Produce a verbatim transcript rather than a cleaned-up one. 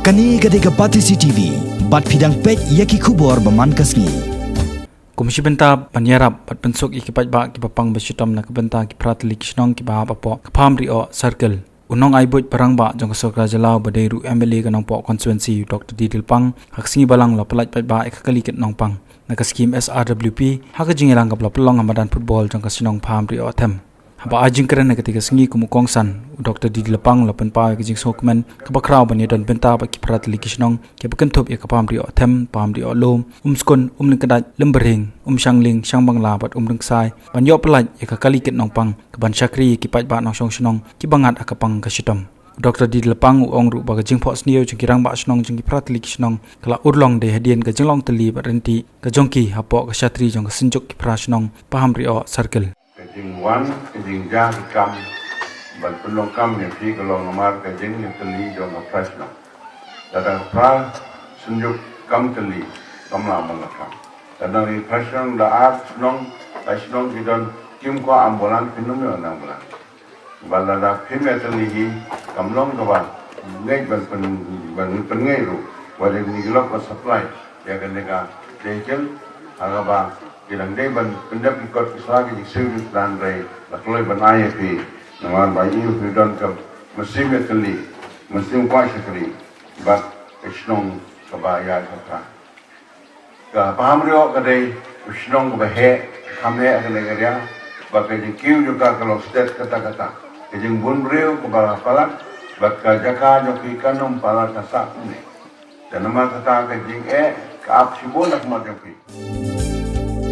Kane ka dei ka Batesi T V, bad phi dang peit ïa ki khubor ba man ka sngi. Kum shi bynta ban ïarap bad pynsuk ïa ki paidbah kiba pang ba shitom na ka bynta ki phra tylli ki shnong kiba hap hapoh ka Pham Ri-oh Circle, u nongai buit ba rangbah jong ka sorkar jylla ba dei ruh M L A ka Nongpoh constituency, u Doctor D. Dilpang, ha ka sngi balang la pyllait paidbah ïa ka kali kit nongpang na ka skhim S R W P ha ka jingïalang kaba la pynlong ha madan football jong ka shnong Pham Ri-oh Them. Haba ai jingkren ha katei ka sngi kum u kongsan, u Doctor D. Dilpang u la pynpaw ïa ka jingsngewkmen kaba khraw ban ïadon bynta bad ki phra tylli ki shnong kiba kynthup ïa ka Pham Ri-oh Them, Pham Ri-oh Lum, Umskun, Umlyngkdait, Lymbyrhing, Umshangling, Shangbangla bad Umrynksai ban ïoh pyllait ïa ka kali kit nongpang kaban shakri ïa ki paidbah nongshong shnong kiba ngat ha ka pang ka shitom. U Doctor D. Dilpang u ong ruh ba ka jingphohsniew jong ki rangbah shnong jong ki phra tylli ki shnong ka la urlong dei hadien ka jinglong tylli bad ryntih ka jong ki hapoh ka shatri jong ka synjuk ki phra shnong Pham Ri-oh Circle. Ka jingwan, ka jingjia ki kam ban pynlong kam ïa phi ka long namar ka jingïatylli jong ka phra shnong. Lada ka phra shnong kam tylli, kam lah ban la kam. Lada ki phra shnong da ar shnong, lai shnong ki don, kim kwah ambulance, phin ym ïoh ambulance. Ba lada phim ïatylli hi, kam long kaba ngeit ban pyn, ban pynngeit ruh, ba dei kine ki lok ban supply ïa kane ka vehicle, ha kaba ki dang dei ban pyndep ki kot ki sla, ki jingsiew ki sla, hynrei la kloi ban ai ïa phi. Namar ba ïohi phi don ka mynsiem ïatylli, mynsiem kwah shakri bad ka shnong kaba ïaid ha ka phra. Ka Pham Ri-oh ka dei ka shnong kaba heh, kham heh ha kane ka ria, bad ka jingkiew jong ka ka long stet katta katta. Ka jingbun briew kaba la palat, bad ka jaka jong phi kan ym palat, ka sah kumne. Te namar kata ka jingeh ka ap shibun ha khmat jong phi.